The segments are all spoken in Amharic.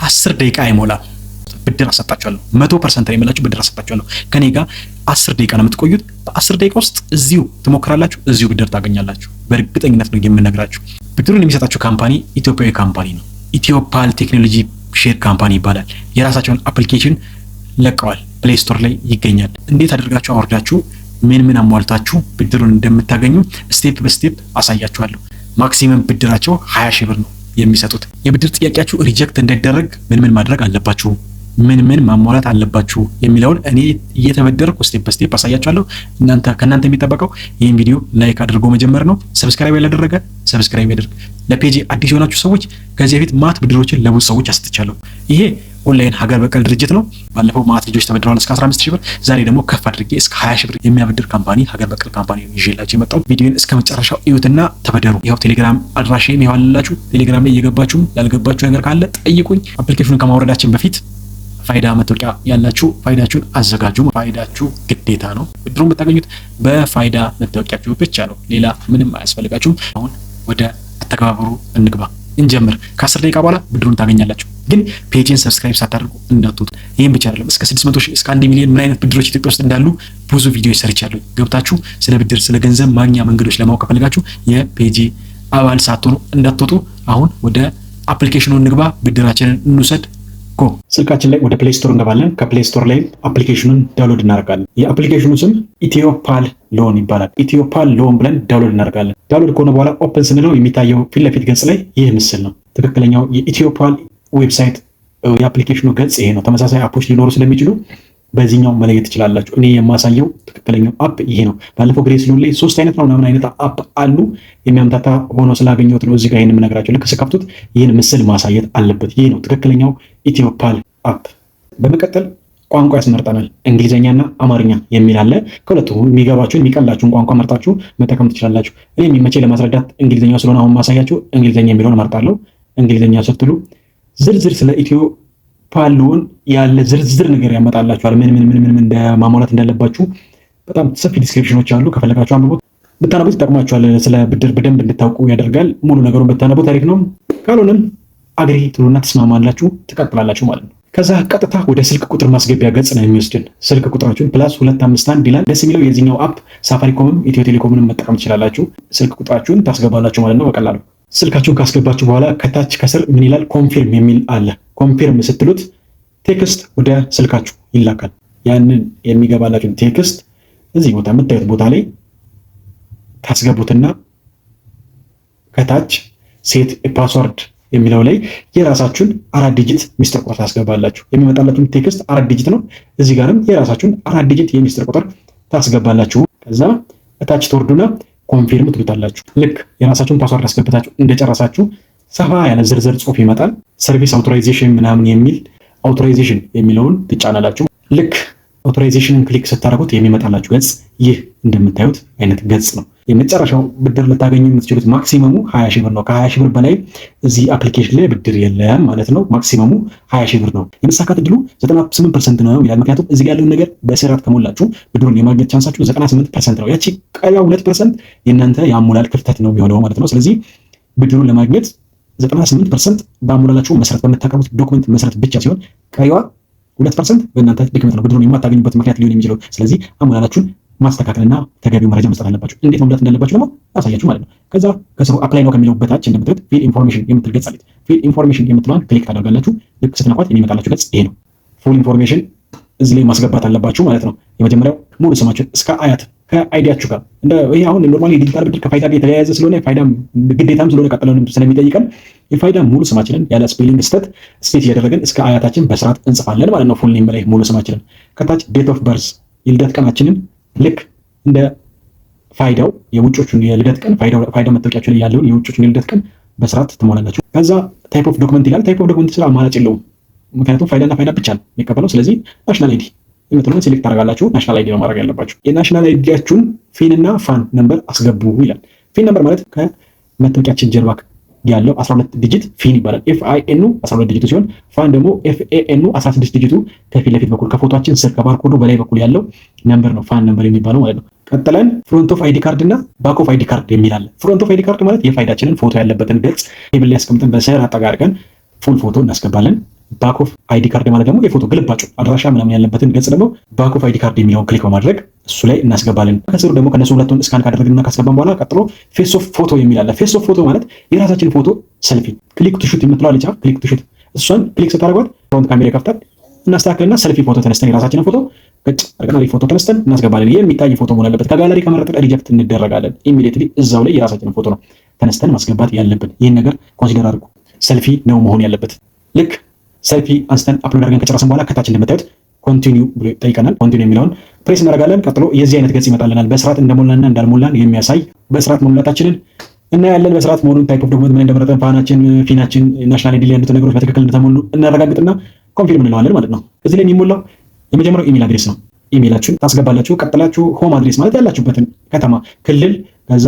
10 ደቂቃ አይሞላም። ብድር አሰጣችኋለሁ። 100% ነው የምላችሁ፣ ብድር አሰጣችኋለሁ። ከኔ ጋር 10 ደቂቃ ነው የምትቆዩት። በ10 ደቂቃ ውስጥ እዚሁ ትሞክራላችሁ፣ እዚሁ ብድር ታገኛላችሁ። በእርግጠኝነት ነው የምነግራችሁ። ብድሩን የሚሰጣችሁ company ኢትዮጵያዊ company ነው። ኢትዮፓል Technology Share Company ይባላል። የራሳቸውን application ለቀዋል። Play Store ላይ ይገኛል። እንዴት አድርጋችሁ አወርዳችሁ ምን ምን አሟልታችሁ ብድሩን እንደምታገኙ step በ step አሳያችኋለሁ። Maximum ብድራቸው 20 ሺህ ብር ነው የሚሰጡት። የብድር ጥያቄያችሁ reject እንዳይደረግ ምን ምን ማድረግ አለባችሁ፣ ምን ምን ማሟላት አለባችሁ የሚለውን እኔ እየተበደርኩ step በ step አሳያችኋለሁ። እናንተ ከእናንተ የሚጠበቀው ይህን ቪዲዮ like አድርጎ መጀመር ነው። Subscribe ያላደረገ subscribe ያድርግ። ለ page አዲስ የሆናችሁ ሰዎች ከዚህ በፊት ማት ብድሮችን ለብዙ ሰዎች አስጥቻለሁ። ይሄ ኦንላይን ሀገር በቀል ድርጅት ነው። ባለፈው ማት ልጆች ተበድረዋል እስከ 15 ሺህ ብር። ዛሬ ደግሞ ከፍ አድርጌ እስከ 20 ሺህ ብር የሚያበድር company፣ ሀገር በቀል company ይዤላችሁ የመጣው። ቪዲዮን እስከ መጨረሻው እዩትና ተበደሩ። ይኸው ቴሌግራም አድራሻዬም ይኸው አለላችሁ። ቴሌግራም ላይ እየገባችሁም ያልገባችሁ ነገር ካለ ጠይቁኝ። Application ኑን ከማውረዳችን በፊት ፋይዳ መታወቂያ ያላችሁ ፋይዳችሁን አዘጋጁ። ፋይዳችሁ ግዴታ ነው። ብድሩን የምታገኙት በፋይዳ መታወቂያችሁ ብቻ ነው። ሌላ ምንም አያስፈልጋችሁም። አሁን ወደ አተገባበሩ እንግባ። እንጀምር። ከ10 ደቂቃ በኋላ ብድሩን ታገኛላችሁ። ግን page ን subscribe ሳታደርጉ እንዳትወጡ። ይህም ብቻ አይደለም፣ እስከ 600 ሺህ፣ እስከ 1 ሚሊዮን ምን አይነት ብድሮች ኢትዮጵያ ውስጥ እንዳሉ ብዙ ቪዲዮዎች ሰርቻለሁ። ገብታችሁ ስለ ብድር፣ ስለ ገንዘብ ማግኛ መንገዶች ለማወቅ ከፈለጋችሁ የ page አባል ሳትሆኑ እንዳትወጡ። አሁን ወደ application ኑ እንግባ፣ ብድራችንን እንውሰድ። Go። ስልካችን ላይ ወደ Play Store እንገባለን። ከ Play Store ላይ application ኑን download እናደርጋለን። የ application ኑ ስም ኢትዮፓል Loan ይባላል። ኢትዮፓል Loan ብለን download እናደርጋለን። Download ከሆነ በኋላ open ስንለው የሚታየው ፊት ለፊት ገጽ ላይ ይህ ምስል ነው። ትክክለኛው የኢትዮፓል website የ application ኑ ገጽ ይሄ ነው። ተመሳሳይ app ኦች ሊኖሩ ስለሚችሉ በዚህኛው መለየት ትችላላችሁ። እኔ የማሳየው ትክክለኛው app ይሄ ነው። ባለፈው ግሬስ ሎን ላይ ሶስት አይነት ነው ምናምን አይነት app አሉ። የሚያምታታ ሆኖ ስላገኘሁት ነው እዚህ ጋር ይህን የምነግራቸው። ልክ ስከፍቱት ይህን ምስል ማሳየት አለበት። ይህ ነው ትክክለኛው ኢትዮፓል app። በመቀጠል ቋንቋ ያስመርጠናል። እንግሊዝኛና አማርኛ የሚል አለ። ከሁለቱ የሚገባችሁን የሚቀላችሁን ቋንቋ መርጣችሁ መጠቀም ትችላላችሁ። እኔ የሚመቸኝ ለማስረዳት እንግሊዝኛ ስለሆነ አሁን ማሳያችሁ እንግሊዝኛ የሚለውን እመርጣለሁ። እንግሊዝኛ ስትሉ ዝርዝር ስለ ኢትዮ ፓል ያለ ዝርዝር ነገር ያመጣላችኋል። ምን ምን ምን ምን ማሟላት እንዳለባችሁ በጣም ሰፊ description ኖች አሉ። ከፈለጋችሁ አንብቡት። ብታነቡት ይጠቅማችኋል። ስለ ብድር በደንብ እንድታውቁ ያደርጋል። ሙሉ ነገሩን ብታነቡት ታሪክ ነው። ካልሆነም agree ትሉና ትስማማላችሁ፣ ትቀጥላላችሁ ማለት ነው። ከዛ ቀጥታ ወደ ስልክ ቁጥር ማስገቢያ ገጽ ነው የሚወስድን። ስልክ ቁጥራችሁን +251 ይላል። ደስ የሚለው የዚህኛው app ሳፋሪኮምም ኢትዮ ቴሌኮምንም መጠቀም ትችላላችሁ። ስልክ ቁጥራችሁን ታስገባላችሁ ማለት ነው በቀላሉ። ስልካችሁን ካስገባችሁ በኋላ ከታች ከስር ምን ይላል? Confirm የሚል አለ። Confirm ስትሉት text ወደ ስልካችሁ ይላካል። ያንን የሚገባላችሁን text እዚህ ቦታ የምታዩት ቦታ ላይ ታስገቡትና ከታች set password የሚለው ላይ የራሳችሁን አራት digit ሚስጥር ቁጥር ታስገባላችሁ። የሚመጣላችሁን text አራት digit ነው። እዚህ ጋርም የራሳችሁን አራት digit የሚስጥር ቁጥር ታስገባላችሁ። ከዛ እታች ትወርዱና confirm ትሉታላችሁ። ልክ የራሳችሁን password አስገብታችሁ እንደጨረሳችሁ ሰፋ ያለ ዝርዝር ጽሑፍ ይመጣል። Service authorization ምናምን የሚል authorization የሚለውን ትጫናላችሁ። ልክ authorization ን click ስታደርጉት የሚመጣላችሁ ገጽ ይህ እንደምታዩት አይነት ገጽ ነው። የመጨረሻው ብድር ልታገኙ የምትችሉት maximum ሙ 20 ሺህ ብር ነው። ከ20 ሺህ ብር በላይ እዚህ application ላይ ብድር የለም ማለት ነው። Maximum ሙ 20 ሺህ ብር ነው። የመሳካት እድሉ 98% ነው ይላል። ምክንያቱም እዚህ ያለውን ነገር በስርዓት ከሞላችሁ ብድሩን የማግኘት chance ኣችሁ 98% ነው። ያቺ ቀሪዋ 2% የእናንተ የአሞላል ክፍተት ነው የሚሆነው ማለት ነው። ስለዚህ ብድሩን ለማግኘት 98% በአሞላላችሁ መሰረት፣ በምታቀርቡት document መሰረት ብቻ ሲሆን ቀሪዋ 2% በእናንተ ድክመት ነው ብድሩን የማታገኙበት ምክንያት ሊሆን የሚችለው። ስለዚህ አሞላላችሁን ማስተካከልና ተገቢው መረጃ መስጠት አለባችሁ። እንዴት መሙላት እንዳለባችሁ ደግሞ አሳያችሁ ማለት ነው። ከዛ ከስሩ apply now ከሚለው በታች እንደምታዩት fill information የምትል ገጽ አለች። Fill information የምትለዋን click ታደርጋላችሁ። ልክ ስትነኳት የሚመጣላችሁ ገጽ ይሄ ነው። Full information እዚህ ላይ ማስገባት አለባችሁ ማለት ነው። የመጀመሪያው ሙሉ ስማችሁን እስከ አያት ከ ID ያችሁ ጋር። እንደ ይሄ አሁን normally ዲጂታል ብድር ከፋይዳ ጋር የተያያዘ ስለሆነ፣ ፋይዳ ግዴታም ስለሆነ ቀጥለንም ስለሚጠይቀን የፋይዳ ሙሉ ስማችንን ያለ spelling ስህተት space እያደረግን እስከ አያታችን በስርዓት እንጽፋለን ማለት ነው። Full name ላይ ሙሉ ስማችንን፣ ከታች date of birth የልደት ቀናችንን ልክ እንደ ፋይዳው የውጮቹን የልደት ቀን፣ ፋይዳ መታወቂያችሁ ላይ ያለውን የውጮቹን የልደት ቀን በስርዓት ትሞላላችሁ። ከዛ type of document ይላል። Type of document ስለ አማራጭ የለውም። ምክንያቱም ፋይዳና ፋይዳ ብቻ ነው የሚቀበለው። ስለዚህ national ID የምትለውን select ታደርጋላችሁ። National ID ነው ማድረግ ያለባችሁ። የ national ID ያችሁን FIN እና FAN number አስገቡ ይላል። FIN number ማለት ከመታወቂያችን ጀርባ ያለው 12 digit FIN ይባላል። FIN ኑ 12 digit ኡ ሲሆን FAN ደግሞ FAN ኑ 16 digit ኡ ከፊት ለፊት በኩል ከፎቶችን ስር ከባርኮዱ በላይ በኩል ያለው number ነው FAN number የሚባለው ማለት ነው። ቀጥለን front of ID card እና back of ID card የሚል አለ። Front of ID card ማለት የፋይዳችንን ፎቶ ያለበትን ገጽ table ላይ አስቀምጠን በስር አጠጋ አድርገን full ፎቶ እናስገባለን። Back of ID card ማለት ደግሞ የፎቶ ግልባጩ አድራሻ ምናምን ያለበትን ገጽ ደግሞ back of ID card የሚለውን click በማድረግ እሱ ላይ እናስገባለን። ከስሩ ደግሞ ከነሱ ሁለቱን scan ካደረግንና ካስገባን በኋላ ቀጥሎ face of photo የሚል አለ። Face of photo ማለት የራሳችን ፎቶ selfie፣ click to shoot የምትለዋ አለች። Click to shoot፣ እሷን click ስታደርጓት front camera ይከፍታል። እናስተካክልና ሰልፊ ፎቶ ተነስተን የራሳችንን ፎቶ ገጭ አድርገን አሪፍ ፎቶ ተነስተን እናስገባለን። የሚታይ ፎቶ መሆን አለበት። ከጋለሪ ከመረጥን reject እንደረጋለን። Immediately እዛው ላይ የራሳችንን ፎቶ ነው ተነስተን ማስገባት ያለብን። ይህን ነገር consider አድርጉ። ሰልፊ ነው መሆን ያለበት። ልክ ሰልፊ አንስተን upload አድርገን ከጨረስን በኋላ ከታች እንደምታዩት continue ብሎ ይጠይቀናል። Continue የሚለውን ፕሬስ እናደርጋለን። ቀጥሎ የዚህ አይነት ገጽ ይመጣልናል። በስርዓት እንደሞላና እንዳልሞላን የሚያሳይ፣ በስርዓት መሙላታችንን እናያለን። በስርዓት መሆኑን፣ type of document ምን እንደመረጠን፣ ፓናችን፣ FIN ኣችን፣ national ID ያሉትን ነገሮች በትክክል እንደተሞሉ እናረጋግጥና confirm እንለዋለን ማለት ነው። እዚህ ላይ የሚሞላው የመጀመሪያው email address ነው። ኢሜይላችሁን ታስገባላችሁ። ቀጥላችሁ home address ማለት ያላችሁበትን ከተማ፣ ክልል፣ ከዛ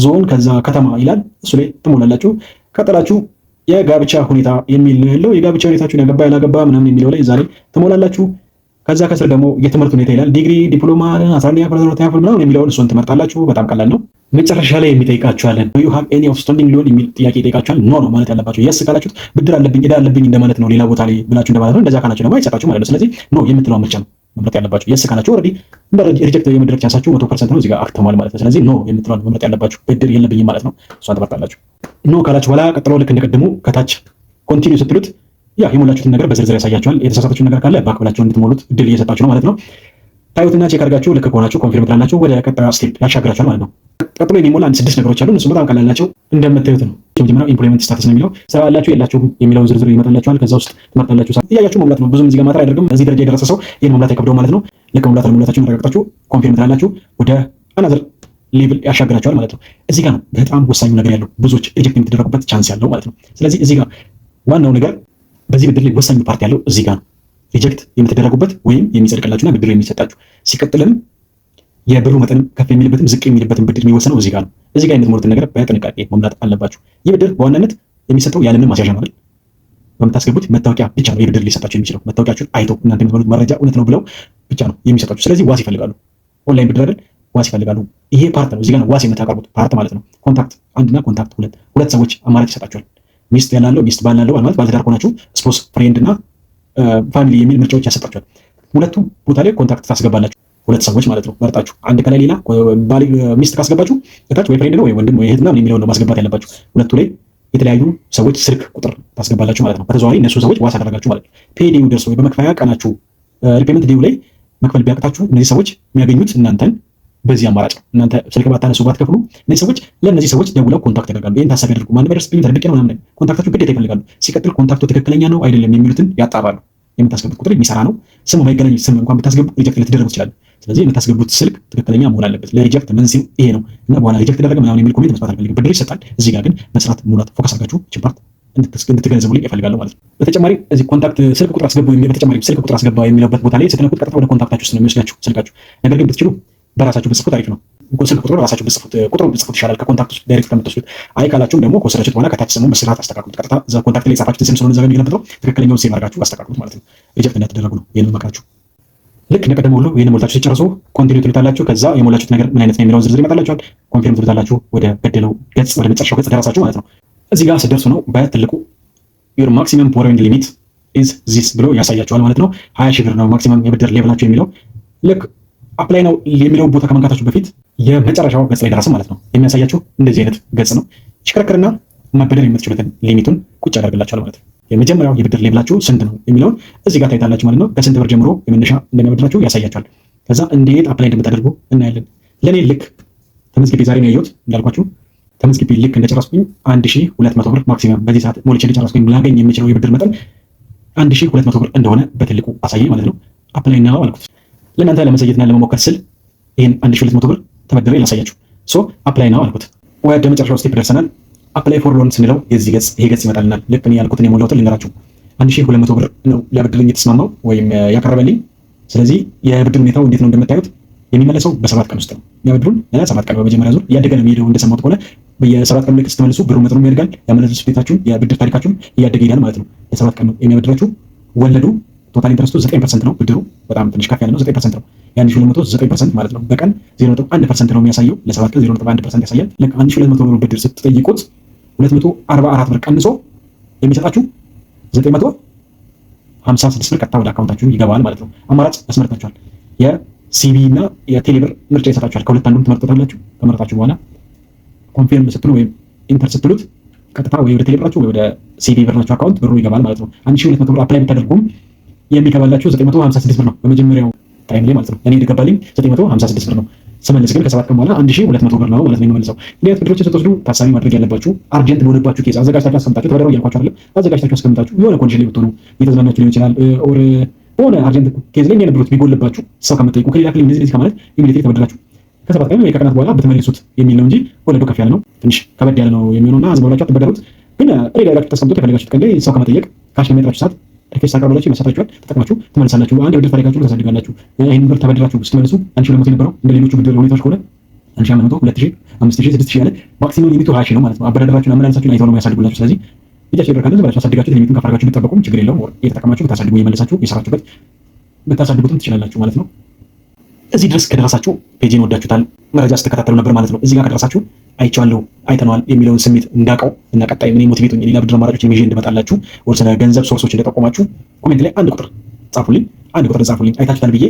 ዞን፣ ከዛ ከተማ ይላል። እሱ ላይ ትሞላላችሁ። ቀጥላችሁ የጋብቻ ሁኔታ የሚል ነው ያለው። የጋብቻ ሁኔታችሁን ያገባ ያላገባ ምናምን የሚለው ላይ እዛ ላይ ትሞላላችሁ። ከዛ ከስር ደግሞ የትምህርት ሁኔታ ይላል። ዲግሪ፣ ዲፕሎማ፣ 11ኛ ክፍል፣ 12ኛ ክፍል ምናምን የሚለውን እሱን ትመርጣላችሁ። በጣም ቀላል ነው። መጨረሻ ላይ የሚጠይቃችኋለን "You have any outstanding loan" የሚል ጥያቄ ይጠይቃችኋል። No ነው ማለት ያለባችሁ። Yes ካላችሁት ብድር አለብኝ፣ ዕዳ አለብኝ እንደማለት ነው። ሌላ ቦታ ላይ ብላችሁ እንደማለት ነው። እንደዛ ካላችሁ ደግሞ አይሰጣችሁ ማለት ነው። ስለዚህ no የምትለዋ ምርጫ ነው መምረጥ ያለባችሁ። Yes ካላችሁ already እንደ reject የመደረግ chance ኣችሁ 100% ነው። እዚህ ጋር አክትሟል ማለት ነው። ስለዚህ no የምትለዋን መምረጥ ያለባችሁ፣ ብድር የለብኝም ማለት ነው። እሷን ትመርጣላችሁ። No ካላችሁ በኋላ ቀጥሎ ልክ እንደቀድሙ ከታች continue ስትሉት ያ የሞላችሁትን ነገር በዝርዝር ያሳያችኋል። የተሳሳታችሁ ነገር ካለ back ብላችሁ እንድትሞሉት እድል እየሰጣችሁ ነው ማለት ነው። ታዩትና check አድርጋችሁ ልክ ከሆናችሁ confirm ትላላችሁ። ወደ ቀጣዩ step ያሻግራችኋል ማለት ነው። ቀጥሎ የሚሞላ አንድ ስድስት ነገሮች አሉ። እነሱ በጣም ቀላል ናቸው፣ እንደምታዩት ነው። የመጀመሪያው employment status ነው የሚለው፣ ስራ አላችሁ የላችሁም የሚለውን ዝርዝር ይመጣላችኋል። ከዛ ውስጥ ትመርጣላችሁ። እያያችሁ መሙላት ነው። ብዙም እዚህ ጋር matter አያደርግም። እዚህ ደረጃ የደረሰ ሰው ይህን መሙላት አይከብደው ማለት ነው። ልክ መሙላት አለመሙላታችሁን አረጋግጣችሁ confirm ትላላችሁ። ወደ another level ያሻግራችኋል ማለት ነው። እዚህ ጋር ነው በጣም ወሳኙ ነገር ያለው፣ ብዙዎች reject የምትደረጉበት chance ያለው ማለት ነው። ስለዚህ እዚህ ጋር ዋናው ነገር፣ በዚህ ብድር ላይ ወሳኙ part ያለው እዚህ ጋር ነው። Reject የምትደረጉበት ወይም የሚጸድቅላችሁና ብድር የሚሰጣችሁ፣ ሲቀጥልም የብሩ መጠንም ከፍ የሚልበትም ዝቅ የሚልበትም ብድር የሚወሰነው እዚህ ጋር ነው። እዚህ ጋር የምትሞሉትን ነገር በጥንቃቄ መሙላት አለባችሁ። ይህ ብድር በዋናነት የሚሰጠው ያለምንም ማስያዣ ነው አይደል? በምታስገቡት መታወቂያ ብቻ ነው የብድር ሊሰጣችሁ የሚችለው። መታወቂያችሁን አይተው እናንተ የምትሞሉት መረጃ እውነት ነው ብለው ብቻ ነው የሚሰጣችሁ። ስለዚህ ዋስ ይፈልጋሉ። ኦንላይን ብድር አይደል? ዋስ ይፈልጋሉ። ይሄ part ነው። እዚህ ጋር ነው ዋስ የምታቀርቡት part ማለት ነው። Contact አንድና contact ሁለት፣ ሁለት ሰዎች አማራጭ ይሰጣችኋል። ሚስት ያላለው ሚስት፣ ባል ያለው ማለት ባለትዳር ከሆናችሁ spouse፣ friend እና family የሚል ምርጫዎች ያሰጣችኋል። ሁለቱ ቦታ ላይ contact ታስገባላችሁ። ሁለት ሰዎች ማለት ነው መርጣችሁ፣ አንድ ከላይ ሌላ ባል ሚስት ካስገባችሁ እታች ወይ friend ነው ወይ ወንድም ወይ እህት ምናምን የሚለውን ነው ማስገባት ያለባችሁ። ሁለቱ ላይ የተለያዩ ሰዎች ስልክ ቁጥር ታስገባላችሁ ማለት ነው። በተዘዋዋሪ እነሱ ሰዎች ዋስ አደረጋችሁ ማለት ነው። Pay day ው ደርሶ ወይ በመክፈያ ቀናችሁ repayment day ው ላይ መክፈል ቢያቅታችሁ እነዚህ ሰዎች የሚያገኙት እናንተን በዚህ አማራጭ ነው። እናንተ ስልክ ባታነሱ፣ ባትከፍሉ እነዚህ ሰዎች ለእነዚህ ሰዎች ደውለው contact ያደርጋሉ። ይህን ታሳቢ ያደርጉ። ማንም አይደርስብኝም፣ ተደብቄ ነው ምናምን፣ contact ኣችሁ ግዴታ ይፈልጋሉ። ሲቀጥል contact ኡ ትክክለኛ ነው አይደለም የሚሉትን ያጣራሉ። የምታስገቡት ቁጥር የሚሰራ ነው። ስሙ የማይገናኝ ስም እንኳን ብታስገቡ reject ልትደረጉ ትችላሉ። ስለዚህ የምታስገቡት ስልክ ትክክለኛ መሆን አለበት። ለ reject መንስኤው ይሄ ነው እና በኋላ reject ተደረገ ምናምን የሚል comment መስማት አልፈልግም። ብድር ይሰጣል። እዚህ ጋር ግን መስራት ሙላት focus አድርጋችሁ ይህችን part እንድትገነዘቡልኝ እፈልጋለሁ ማለት ነው። በተጨማሪ እዚህ contact ስልክ ቁጥር አስገቡ፣ በተጨማሪ ስልክ ቁጥር አስገባ የሚለበት ቦታ ላይ ስትነኩት ቀጥታ ወደ contact ኣችሁ ውስጥ ነው የሚወስዳችሁ ስልካችሁ። ነገር ግን ብትችሉ በራሳችሁ ብትጽፉት አሪፍ ነው። ስልክ ቁጥሩ ራሳችሁ ብትጽፉት፣ ቁጥሩን ብትጽፉት ይሻላል ከ contact ውስጥ direct ከምትወስዱት። አይ ካላችሁም ደግሞ ከወሰዳችሁት በኋላ ከታች ስሙን በስርዓት አስተካክሉት። ቀጥታ እዛ contact ላይ የጻፋችሁትን ስም ስለሆነ እዛ ጋር የሚገለብጠው ትክክለኛውን save አድርጋችሁ አስተካክሉት ማለት ነው። Reject እንዳትደረጉ ነው ይህንን መክራችሁ። ልክ እንደቀደመ ሁሉ ይህን ሞልታችሁ ሲጨርሱ continue ትሉታላችሁ። ከዛ የሞላችሁት ነገር ምን አይነት ነው የሚለውን ዝርዝር ይመጣላችኋል። Confirm ትሉታላችሁ። ወደ ገደለው ገጽ፣ ወደ መጨረሻው ገጽ ደረሳችሁ ማለት ነው። እዚህ ጋር ስትደርሱ ነው በትልቁ "Your maximum borrowing limit is this" ብሎ ያሳያችኋል ማለት ነው። 20,000 ብር ነው maximum የብድር level ኣችሁ የሚለው። ልክ apply now የሚለው ቦታ ከመንካታችሁ በፊት የመጨረሻው ገጽ ላይ ደረስን ማለት ነው። የሚያሳያችሁ እንደዚህ አይነት ገጽ ነው። ይሽከረከርና መበደር የምትችሉትን limit ኡን ቁጭ ያደርግላችኋል ማለት ነው። የመጀመሪያው የብድር level ኣችሁ ስንት ነው የሚለውን እዚህ ጋር ታይታላችሁ ማለት ነው። ከስንት ብር ጀምሮ የመነሻ እንደሚያበድራችሁ ያሳያችኋል። ከዛ እንዴት apply እንደምታደርጉ እናያለን። ለእኔ ልክ ተመዝግቤ ዛሬ ነው ያየሁት፣ እንዳልኳችሁ ተመዝግቤ ልክ እንደጨረስኩኝ 1200 ብር maximum በዚህ ሰዓት ሞልቼ እንደጨረስኩኝ ላገኝ የምችለው የብድር መጠን 1200 ብር እንደሆነ በትልቁ አሳየኝ ማለት ነው። Apply now አልኩት። ለእናንተ ለመሰየትና ለመሞከር ስል ይህን 1200 ብር ተበድሬ ላሳያችሁ። So apply now አልኩት። ወደ መጨረሻው step ደርሰናል። Apply for loan ስንለው የዚህ ገጽ ይሄ ገጽ ይመጣልናል። ልክ እኔ ያልኩትን የሞላሁትን ልንገራችሁ። 1200 ብር ነው ሊያበድረኝ የተስማማው ወይም ያቀረበልኝ። ስለዚህ የብድር ሁኔታው እንዴት ነው? እንደምታዩት የሚመለሰው በ7 ቀን ውስጥ ነው። የሚያበድሩን ለ7 ቀን፣ በመጀመሪያ ዙር እያደገ ነው የሚሄደው። እንደሰማሁት ከሆነ በየ7 ቀኑ ልክ ስትመልሱ ብሩ መጠኑ ያድጋል። ያመለሱት ቤታችሁን የብድር ታሪካችሁን እያደገ ይሄዳል ማለት ነው። ለ7 ቀን ነው የሚያበድራችሁ። ወለዱ total interest ኡ 9% ነው። ብድሩ በጣም ትንሽ ከፍ ያለ ነው። 9% ነው። የ1200 9% ማለት ነው። በቀን 0.1% ነው የሚያሳየው። ለ7 ቀን 0.1% ያሳያል። ልክ 1200 ብር ብድር ስትጠይቁት 244 ብር ቀንሶ የሚሰጣችሁ 956 ብር ቀጥታ ወደ account ኣችሁ ይገባል ማለት ነው። አማራጭ ያስመርጣችኋል። የ CBE እና የቴሌብር ምርጫ ይሰጣችኋል። ከሁለት አንዱን ትመርጡታላችሁ። ከመረጣችሁ በኋላ confirm ስትሉ ወይም enter ስትሉት ቀጥታ ወይ ወደ ቴሌብራችሁ ወይ ወደ CBE ብራችሁ account ብሩ ይገባል ማለት ነው። 1200 ብር apply ብታደርጉም የሚገባላችሁ 956 ብር ነው፣ በመጀመሪያው time ላይ ማለት ነው። እኔ የገባልኝ 956 ብር ነው። ስመልስ ግን ከ7 ቀን በኋላ 1200 ብር ነው ማለት ነው የምመልሰው። እንዲህ አይነት ብድሮችን ስትወስዱ ታሳቢ ማድረግ ያለባችሁ urgent ለሆነባችሁ case አዘጋጅታችሁ አስቀምጣችሁ፣ ተበደሩ እያልኳችሁ አይደለም። አዘጋጅታችሁ አስቀምጣችሁ የሆነ condition ላይ ብትሆኑ፣ እየተዝናናችሁ ሊሆን ይችላል፣ or በሆነ urgent case ላይ እንዲህ ብሮች ቢጎልባችሁ ሰው ከምትጠይቁ፣ ከሌላ ክልል እንደዚህ እንደዚህ ከማለት immediately ተበድራችሁ ከ7 ቀን ወይ ከቀናት በኋላ ብትመልሱት የሚል ነው እንጂ ወለዱ ከፍ ያለ ነው፣ ትንሽ ከበድ ያለ ነው የሚሆነው እና ዝም ብላችሁ አትበደሩት። ግን ready አድርጋችሁ ተስቀምጡት። የፈለጋችሁት ቀን ላይ ሰው ከመጠየቅ cash ለሚያጥራችሁ ሰዓት request አቅርባላችሁ ይመሰጣችኋል። ተጠቅማችሁ ትመልሳላችሁ። አንድ የብድር ታሪካችሁን ታሳድጋላችሁ። ይህን ብር ተበድራችሁ ስትመልሱ 1200 የነበረው እንደ ሌሎቹ ብድር ሁኔታዎች ከሆነ 1500፣ 2000፣ 5000፣ 6000 ያለ maximum limit ኡ 20,000 ነው ማለት ነው። አበዳደራችሁን አመላለሳችሁን አይተው ነው የሚያሳድጉላችሁ። ስለዚህ እጃችሁ ብር ካለ ዝም ብላችሁ አሳድጋችሁ limit ኡን ከፍ አድርጋችሁ ብትጠበቁም ችግር የለውም። እየተጠቀማችሁ ብታሳድጉ እየመለሳችሁ የሰራችሁበት ብታሳድጉትም ትችላላችሁ ማለት ነው። እዚህ ድረስ ከደረሳችሁ page ን ወዳችሁታል፣ መረጃ ስትከታተሉ ነበር ማለት ነው። እዚህ ጋር ከደረሳችሁ አይቼዋለሁ፣ አይተነዋል የሚለውን ስሜት እንዳውቀው እና ቀጣይ ምን motivate ሆኜ ሌላ ብድር አማራጮችን ይዤ እንድመጣላችሁ ወር ስለ ገንዘብ source ኦች እንደጠቆማችሁ comment ላይ አንድ ቁጥር ጻፉልኝ። አንድ ቁጥር ጻፉልኝ። አይታችሁታል ብዬ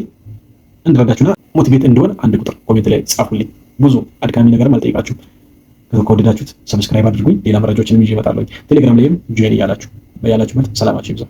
እንድረዳችሁና motivate እንደሆን አንድ ቁጥር comment ላይ ጻፉልኝ። ብዙ አድካሚ ነገርም አልጠይቃችሁም። ከወደዳችሁት subscribe አድርጉኝ። ሌላ መረጃዎችንም ይዤ እመጣለሁ። ቴሌግራም ላይም join እያላችሁ በያላችሁበት ሰላማችሁ ይብዛ።